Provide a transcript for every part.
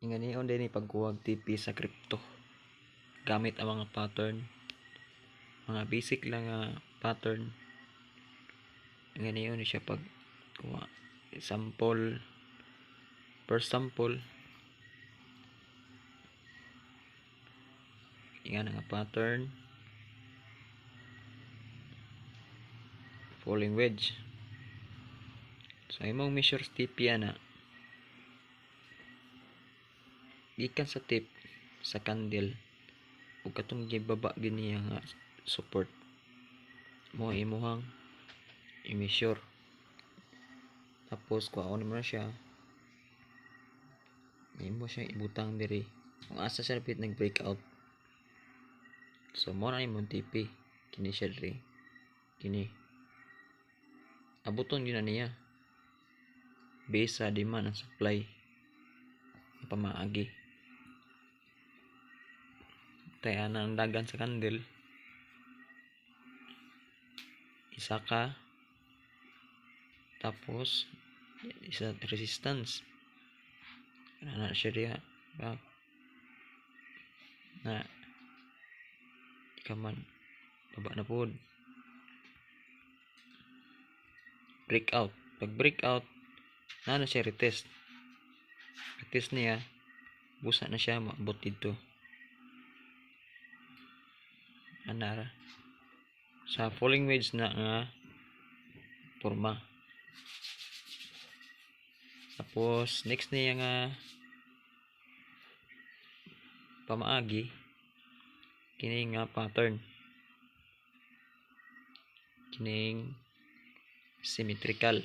Inganion din ni pagkuha og TP sa crypto gamit ang mga pattern, mga basic lang nga pattern. Inganion ni siya pagkuha. Example, first sample, ingana nga pattern, falling wedge. So imong measure TP ana gikan sa tip sa candle ug katong gibaba gyud niya nga support mo imuhang i-measure. Tapos kuhaon mo na siya, imo siya ibutang diri kung asa siya dapit nag breakout. So mo na imong TP kini siya diri, kini abuton gyud na niya base sa demand and supply pamaagi. Kay ana ang dagan sa candle, isa ka, tapos isa resistance ana na siya diha ba na ikaman baba na pod, breakout. Pag breakout na siya retest, retest niya, busa na siya maabot dito ana ra sa falling wedge na nga porma. Tapos next niya nga pamaagi kini nga pattern, kining symmetrical,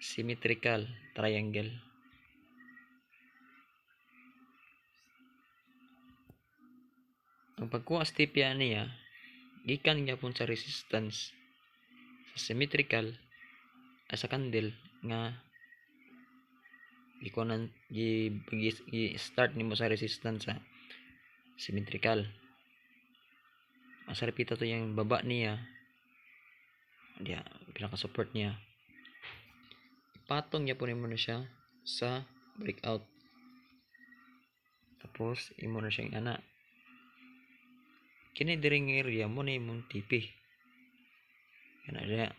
symmetrical triangle. Ang pagkuha sa TP niya gikan gyapon sa resistance sa symmetrical sa candle nga gikunan gi, gi, gi start nimo sa resistance sa symmetrical. Asa repita to yung baba niya diya, pinaka support niya, ipatong gyapon nimo na siya sa breakout. Tapos imo na siyang ana kini diri nga area mo na imong TP kana diya.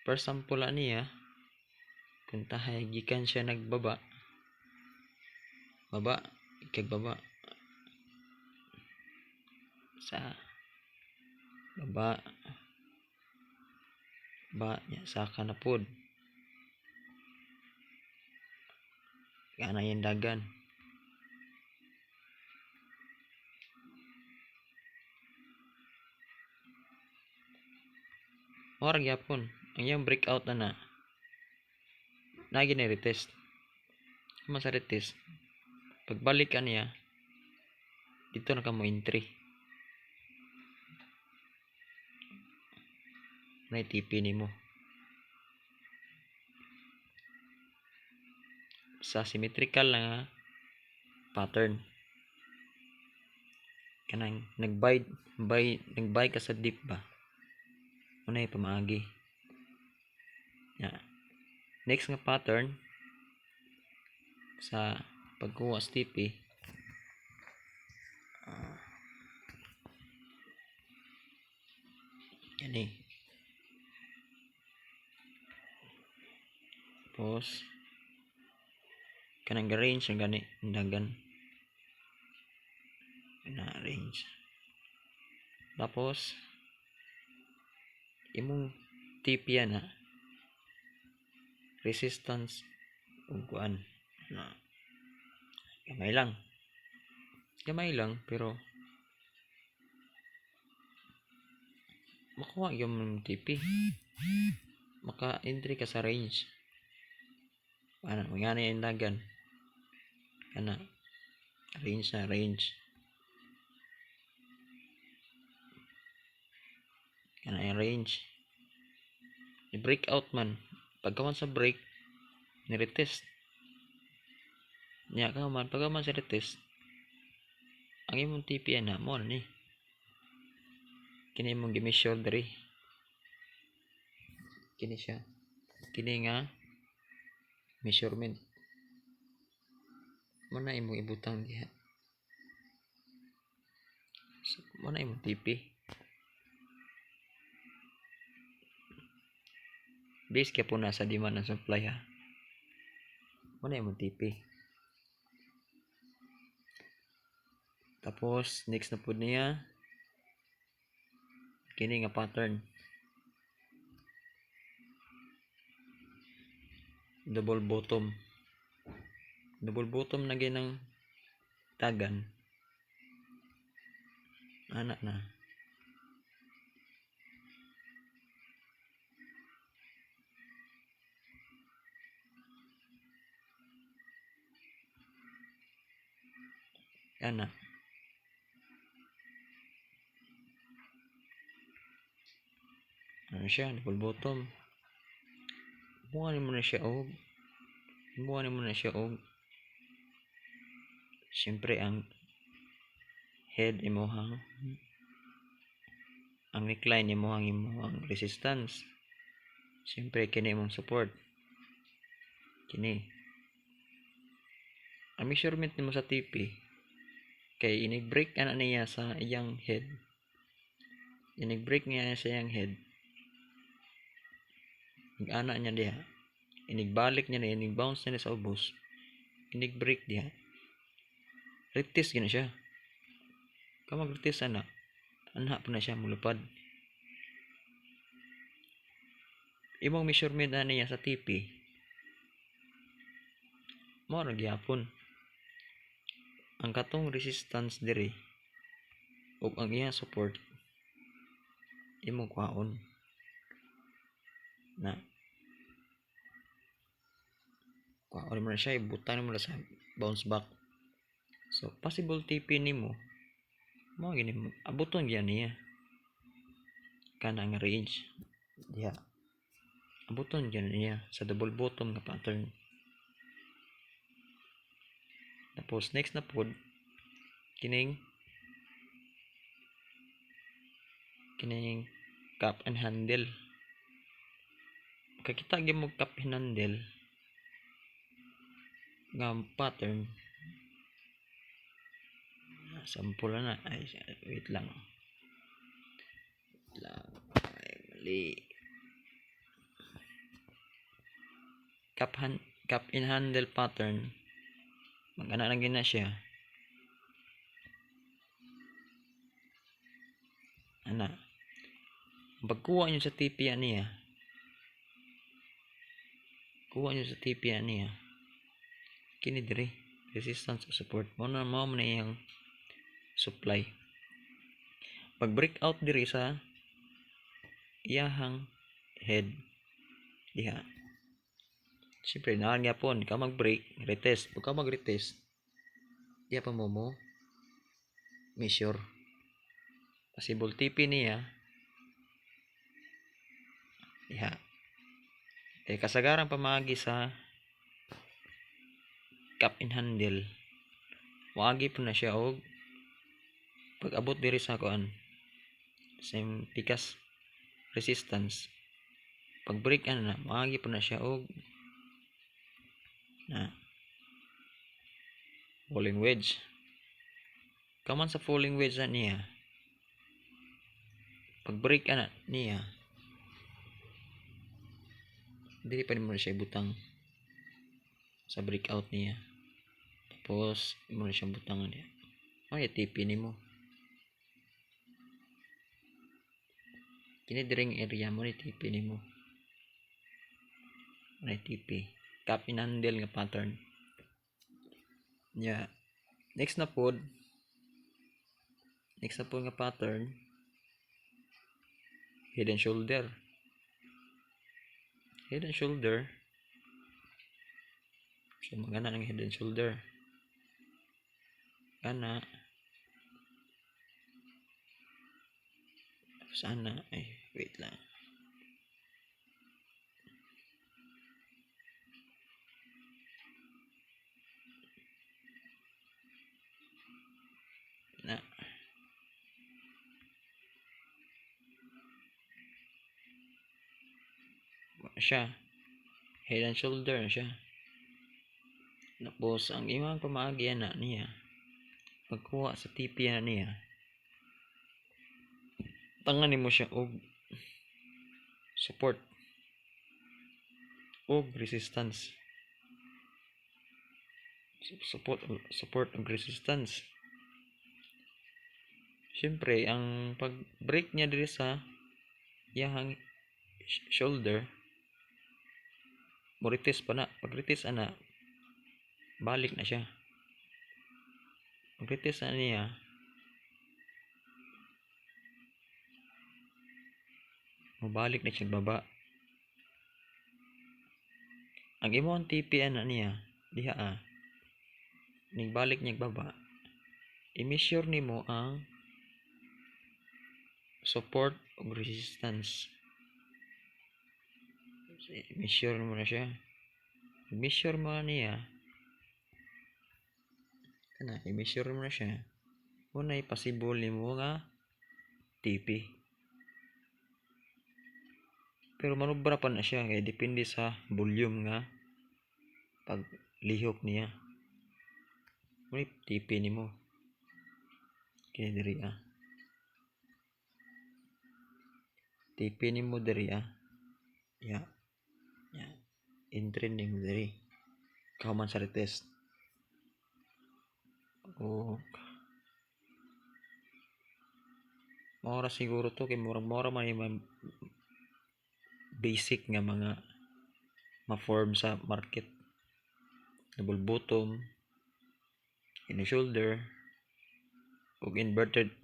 First sample niya kung tahay gikan siya nagbaba, baba ikag baba sa baba ba nya saka na pod kana yung dagan. Mora gyapon ang iyang breakout na na nagi na retest. Man sa retest pagbalik ka niya dito na ka mo entry na TP nimo sa symmetrical na pattern. Kanang nag-buy, buy, nag-buy ka sa dip ba, unay pamaagi. Ya. Next nga pattern sa pagkuha sa TP, yan eh. Tapos kanang range ang gani dagan na range. Tapos imong TP yan ha, resistance ug kuan na gamay lang, gamay lang pero makuha yung TP, maka-entry ka sa range. Ano, nga na yung dagan kana range na range kana yung range. I-break out man, pagkaman sa break ni retest nya ka man, pagkaman sa retest ang imong TP na mo ni kini imong gi-measure diri. Kini siya. Kini nga measurement. Mo na imong ibutang diha. So, mo na imong TP. Base kaya po na sa demand and supply ha. Mo na imong TP. Tapos next na pud niya kini nga pattern. Double bottom. Double bottom na ginang tagan. Ana na. Ana. Ano siya? Double bottom. Buha mo na siya og siyempre ang head imuhang ang neckline imuhang imuhang resistance. Siyempre kini imong support. Kini. Ang measurement nimo sa TP kay inig break ana niya sa iyang head. Inig break niya sa iyang head. Nag-ana niya diha. Inigbalik niya na, inig-bounce niya sa ubos. Inig-break diha. Retest gina siya. Kung mag-retest ana, anha pa na siya mulupad. Imong measurement na niya sa TP, mao ra gihapon. Ang katong resistance diri ug ang iyang support imong kuhaon na kuhaon mo na siya, ibutang mo na sa bounce back. So possible TP nimo mao gini abuton gyud niya kana nga range diha, abuton gyud niya sa double bottom nga pattern. Tapos next na pod kining kining cup and handle. Kakita gyud mo cup and handle nga pattern. Sample na. Ay, wait lang. Wait lang. Ay, mali. Cup and handle pattern. Mag-ana lang gina siya. Ana. Pagkuha nyo sa TP niya. Kuha nyo sa TP niya. Kini diri resistance o support mo na mao man iyang supply. Pag breakout diri sa iyahang head diha. Siyempre naa gyapon ka mag-break, retest. Pag ka mag-retest, diha pa mo mo measure. Possible TP niya diha. Kay kasagaran pamaagi sa cup and handle, moagi po na siya og pag-abot diri sa kuan same pikas resistance. Pag break ana na, moagi po na siya og na falling wedge. Kaman sa falling wedge na niya, pag break ana niya, dili pa nimo na siya ibutang sa breakout niya. Tapos imo na siyang butangan niya. Ay, TP nimo. Kini diring area mo ni TP nimo. Ni TP. Cup and handle nga pattern. Nya. Next na pod. Next na pod nga pattern. Head and shoulder. Head and shoulder. So magana ng head and shoulder. Kana. Sana ay wait lang. Na. Na siya. Head and shoulder na siya. Tapos, ang imong pamaagi na niya, pagkuha sa TP na niya, tangan nimo siya og support og resistance. Support og resistance. Siyempre, ang pag-break niya diri sa iyahang shoulder, mo-retest pa na. Pag retest ana, balik na siya. Pag retest na niya, mobalik na siya baba. Ang imong TP ana niya, diha ah, ning balik niya baba, i-measure nimo ang support ug resistance. I-measure mo na siya. I-measure mo na niya. Kana, i-measure mo na siya. Unay possible nimo nga TP. Pero manubra pa na siya kay depende sa volume nga paglihok niya. Muna TP nimo. Kini diri ah. TP nimo diri ah. Ya. Ya. Entry nimo diri. Kahuman sa retest. O mao ra siguro to kay murag mao ra man yung basic nga mga ma-form sa market. Double bottom, head and shoulder, ug inverted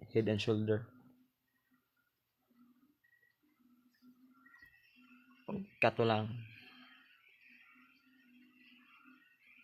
head and shoulder. Ug kato lang.